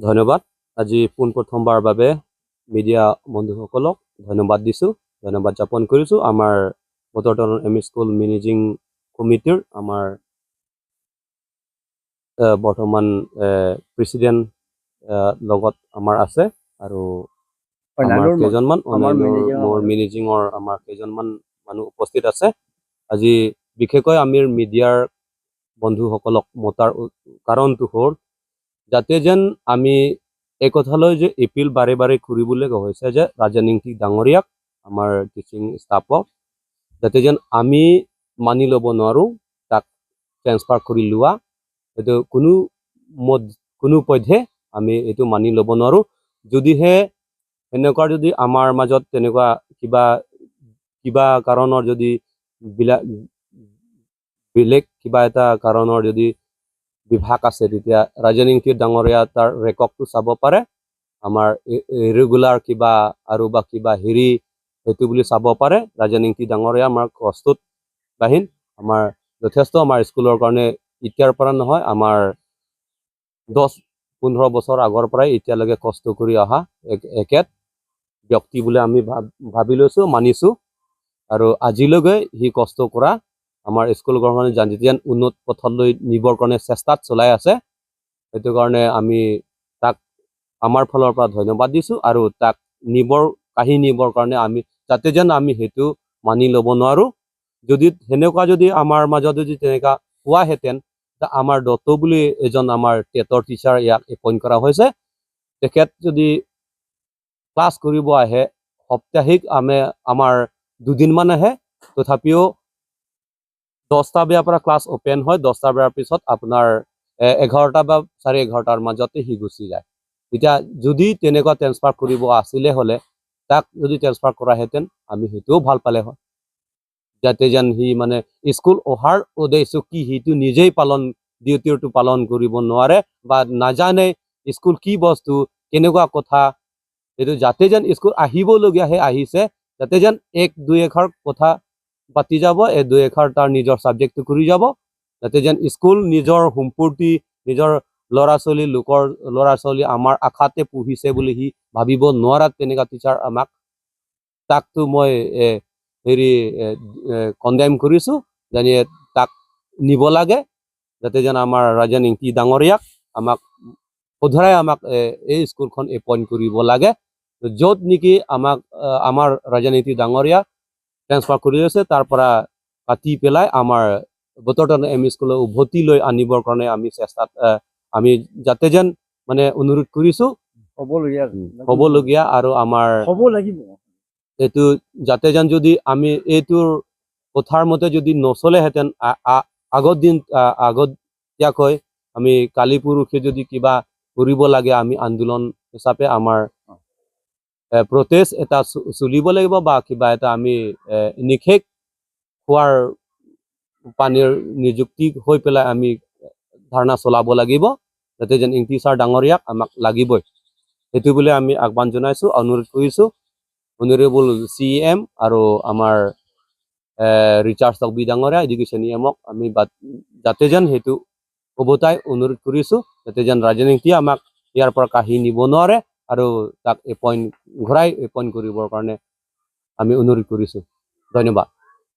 ধন্যবাদ। আজি পোনপ্ৰথমবাৰ বাবে মিডিয়া বন্ধুসকলক ধন্যবাদ দিছোঁ, ধন্যবাদ জ্ঞাপন কৰিছোঁ। আমাৰ বতৰটাউন এম ই স্কুল মেনেজিং কমিটিৰ আমাৰ বৰ্তমান প্ৰেচিডেণ্ট লগত আমাৰ আছে আৰু আমাৰ অন্যান্যৰ কেইজনমান আমাৰ অন্যান্য মেনেজিঙৰ মোৰ মানুহ। মেনেজিঙৰ আমাৰ কেইজনমান মানুহ উপস্থিত আছে। আজি বিশেষকৈ আমি মিডিয়াৰ বন্ধুসকলক মতাৰ কাৰণটো হ'ল যাতে যেন আমি এই কথালৈ যে এপিল বাৰে বাৰে কৰিবলৈ হৈছে যে ৰাজেন ইংতি ডাঙৰীয়াক, আমাৰ টিচিং ষ্টাফক, যাতে যেন আমি মানি ল'ব নোৱাৰোঁ তাক ট্ৰেন্সফাৰ কৰি লোৱা। এইটো কোনো মত কোনো পধ্যে আমি এইটো মানি ল'ব নোৱাৰোঁ। যদিহে এনেকুৱা যদি আমাৰ মাজত তেনেকুৱা কিবা কিবা কাৰণৰ যদি বেলেগ কিবা এটা কাৰণৰ যদি বিভাগ আছে, তেতিয়া ৰাজেন ইংতি ডাঙৰীয়া তাৰ ৰেকৰ্ডটো চাব পাৰে। আমাৰ ৰেগুলাৰ কিবা আৰু বা কিবা হেৰি সেইটো বুলি চাব পাৰে। ৰাজেন ইংতি ডাঙৰীয়া আমাৰ কষ্টত বাহিন আমাৰ যথেষ্ট আমাৰ স্কুলৰ কাৰণে এতিয়াৰ পৰা নহয়, আমাৰ 10-15 বছৰ আগৰ পৰাই এতিয়ালৈকে কষ্ট কৰি অহা একেত ব্যক্তি বুলি আমি ভাবি লৈছোঁ, মানিছোঁ। আৰু আজিলৈকে সি কষ্ট কৰা আমাৰ স্কুল কাৰণে যেতিয়া উন্নত পথলৈ নিবৰ কাৰণে চেষ্টাত চলাই আছে, সেইটো কাৰণে আমি তাক আমাৰ ফালৰ পৰা ধন্যবাদ দিছোঁ। আৰু তাক কাঢ়ি নিবৰ কাৰণে আমি যাতে যেন আমি সেইটো মানি ল'ব নোৱাৰোঁ। যদি সেনেকুৱা যদি আমাৰ মাজত যদি তেনেকুৱা হোৱাহেঁতেন, আমাৰ দত্ত বুলি এজন আমাৰ টেটৰ টিচাৰ ইয়াক এপইণ্ট কৰা হৈছে, তেখেত যদি ক্লাছ কৰিব আহে সপ্তাহিক আমি আমাৰ দুদিনমান আহে, তথাপিও 10টা বজাৰ পৰা ক্লাছ অ'পেন হয়, 10টা বজাৰ পিছত আপোনাৰ 11টা বা 11:30টাৰ মাজতে সি গুচি যায়। এতিয়া যদি তেনেকুৱা ট্ৰেন্সফাৰ কৰিব আছিলে হ'লে তাক যদি ট্ৰেন্সফাৰ কৰাহেঁতেন আমি সেইটোও ভাল পালে হয়, যাতে যেন সি মানে স্কুল অহাৰ উদ্দেশ্য কি সেইটো নিজেই পালন ডিউটিটো পালন কৰিব নোৱাৰে বা নাজানে স্কুল কি বস্তু কেনেকুৱা কথা, এইটো যাতে যেন স্কুল আহিবলগীয়াহে আহিছে, যাতে যেন এক দুই এষাৰ কথা পাতি যাব, এক দুই এষাৰ তাৰ নিজৰ ছাবজেক্টটো কৰি যাব, যাতে যেন স্কুল নিজৰ সম্পত্তি নিজৰ ল'ৰা ছোৱালী লোকৰ ল'ৰা ছোৱালী আমাৰ আশাতে পঢ়িছে বুলি সি ভাবিব নোৱাৰাত তেনেকুৱা টিচাৰ আমাক তাকতো মই হেৰি কণ্ডেম কৰিছোঁ, জানি তাক নিব লাগে, যাতে যেন আমাৰ ৰাজেন ইংতি ডাঙৰীয়াক আমাক শুধৰাই আমাক এই স্কুলখন এপইণ্ট কৰিব লাগে, য'ত নেকি আমাক আমাৰ ৰাজেন ইংতি ডাঙৰীয়া ট্ৰেন্সফাৰ কৰি আছে তাৰ পৰা কাটি পেলাই আমাৰ বতৰটাউন এম ই স্কুললৈ উভতি লৈ আনিবৰ কাৰণে আমি চেষ্টাত আমি যাতে যেন মানে অনুৰোধ কৰিছোঁ। হ'বলগীয়া হ'বলগীয়া আৰু আমাৰ হ'ব লাগিব। এইটো যাতে যেন যদি আমি এইটোৰ কথাৰ মতে যদি নচলেহেঁতেন আগত দিন আগতীয়াকৈ আমি কালি পৰহি যদি কিবা কৰিব লাগে আমি আন্দোলন হিচাপে আমাৰ প্ৰটেষ্ট এটা চলিব লাগিব বা কিবা এটা আমি নিষেধ খোৱাৰ পানীৰ নিযুক্তি হৈ পেলাই আমি ধাৰণা চলাব লাগিব, যাতে যেন ইংতি ছাৰ ডাঙৰীয়াক আমাক লাগিবই, সেইটো বুলি আমি আহ্বান জনাইছোঁ, অনুৰোধ কৰিছোঁ। অনাৰেবল চি এম আৰু আমাৰ ৰিচাৰ্ড টকবি ডাঙৰীয়া এডুকেশ্যন ই এমক আমি যাতে যেন সেইটো উভতাই অনুৰোধ কৰিছোঁ, যাতে যেন ৰাজনীতি আমাক ইয়াৰ পৰা কাঢ়ি নিব নোৱাৰে আৰু তাক এপইণ্ট ঘূৰাই এপইণ্ট কৰিবৰ কাৰণে আমি অনুৰোধ কৰিছোঁ। ধন্যবাদ।